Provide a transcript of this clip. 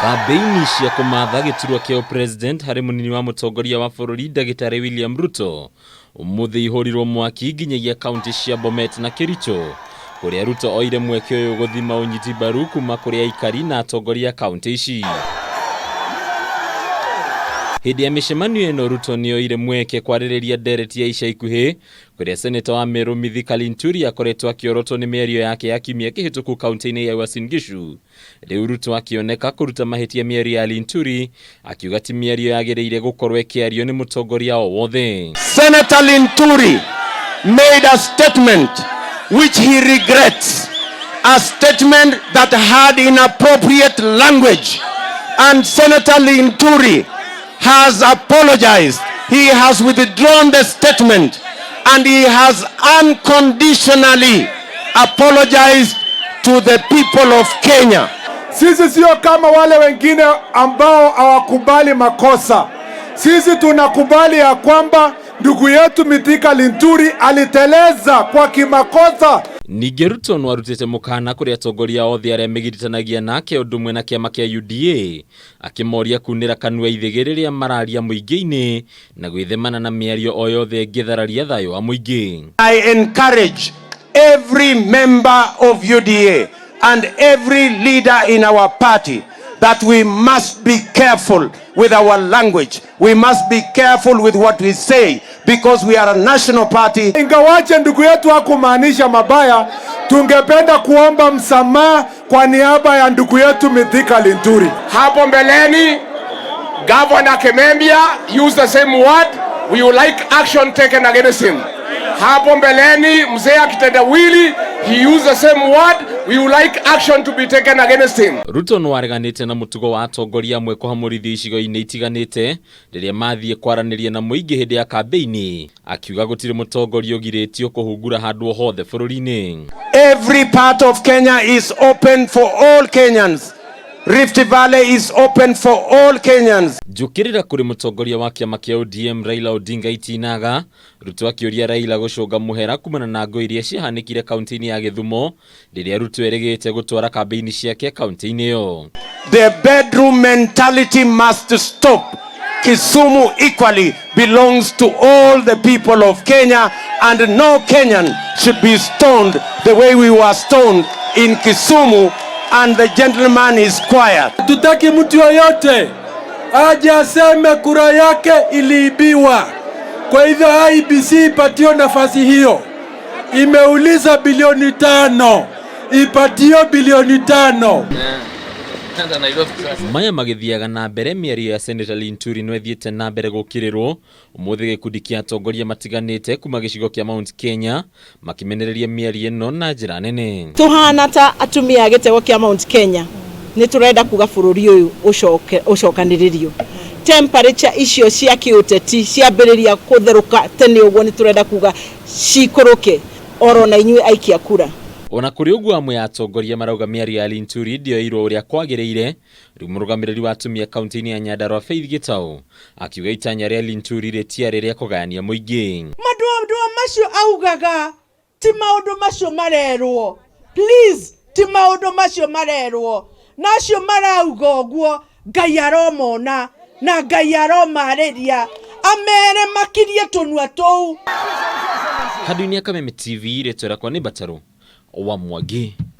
Kambĩini cia kũmatha gĩturwa kĩa ũpresident harĩ mũnini wa mũtongoria wa bũrũri ndagĩtarĩ William Ruto ũmũthĩ ihũrirwo mwaki nginyagia kaunti cia Bomet na Kericho kũrĩa Ruto oire mweke ũyũ gũthima ũnyiti mbaru kuma kũrĩ aikari na atongoria a kaunti ici. Hĩndĩ ya mĩcemanio ĩno Ruto nĩ oire mweke kwarĩrĩria ndereti ya ica ikuhĩ kũrĩa seneta wa Meru Mithika Linturi akoretwo akĩorotwo nĩ mĩario yake ya kiumia kĩhĩtũku kaunti-inĩ ya Uasin Gishu. Rĩu Ruto akĩoneka kũruta mahĩtia mĩario ya Linturi akiuga ti mĩario yagĩrĩire gũkorwo ĩkĩario nĩ mũtongoria o wothe. Senator Linturi made a statement which he regrets, a statement that had inappropriate language. And Senator Linturi has apologized. He has withdrawn the statement and he has unconditionally apologized to the people of Kenya. Sisi sio kama wale wengine ambao hawakubali makosa. Sisi tunakubali ya kwamba ndugu yetu Mithika Linturi aliteleza kwa kimakosa. Ningĩ Ruto no arutĩte mũkana kũrĩ atongoria othe arĩa megiritanagia nake ũndũ ũmwe na kĩama kĩa UDA akĩmoria kunĩra kanua ithĩgĩ rĩrĩa mararia mũingĩ-inĩ na gwĩthemana na mĩario o yothe ĩngĩthararia thayũ wa mũingĩ. I encourage every member of UDA and every leader in our party that we must be careful with our language. We must be careful with what we say because we are a national party. Ingawaje ndugu yetu hakumaanisha mabaya, tungependa kuomba msamaha kwa niaba ya ndugu yetu Mithika Linturi. Hapo mbeleni Governor Kimemia used the same word. We would like action taken against him. Hapo mbeleni mzee akitendawili he used the same word. We would like action to be taken against him. Ruto no areganĩte na mũtugo wa atongoria amwe kũhamũrithio icigo-inĩ itiganĩte rĩrĩa mathiĩ kwaranĩria na mũingĩ hĩndĩ ya kambĩini, akiuga gũtirĩ mũtongoria ũgirĩtio kũhungura handũ o hothe bũrũri-inĩ. Every part of Kenya is open for all Kenyans. Rift Valley is open for all Kenyans. Njũkĩrĩra kũrĩ mũtongoria wa kĩama kĩa ODM Raila Odinga itinaga Ruto akĩũria Raila gũcũnga mũhera kumana na ngũĩ iria ciahanĩkire kaunti-inĩ ya Gĩthumo rĩrĩa Ruto erĩgĩte gũtwara kambĩini ciake kaunti-inĩ ĩyo. The bedroom mentality must stop. Kisumu equally belongs to all the people of Kenya, and no Kenyan should be stoned the way we were stoned in Kisumu, and the gentleman is quiet. Hatutaki mtu yoyote aje aseme kura yake iliibiwa. Kwa hivyo IEBC ipatio nafasi hiyo, imeuliza bilioni 5, ipatio bilioni 5. Maya magĩthiaga na mbere mĩario ya Senator Linturi no ĩthiĩte na mbere gũkĩrĩrwo ũmũthĩ gĩkundi kĩa atongoria matiganĩte kuma gĩcigo kĩa Mount Kenya makĩmenereria mĩario ĩno na njĩra nene. Tuhana ta atumia a gĩtego kĩa Mount Kenya nĩ tũrenda kuga bũrũri ũyũ ũcoke ũcokanĩrĩrio temperature icio cia kĩũteti ciambĩrĩria kũtherũka tene ũguo nĩ tũrenda kuga cikũrũke oro na inyuĩ aikia kura. Ona kũrĩ ũguo amwe a atongoria marauga mĩario ya Linturi ndĩoirwo ũrĩa kwagĩrĩire. Rĩu mũrũgamĩrĩri wa atumia kaunti-inĩ ya Nyandarua Faith Gĩtaũ akiuga itanya rĩa Linturi rĩtiarĩ rĩa kũgayania mũingĩ. Maũndũ macio augaga ti maũndũ macio marerwo, please, ti maũndũ macio marerwo na acio marauga ũguo Ngai aromona na Ngai aromarĩria amere makirie tũnua tũu. Handũ-inĩ ya Kameme TV, rĩtwa rĩakwa nĩ Mbatarũ wa Mwangi.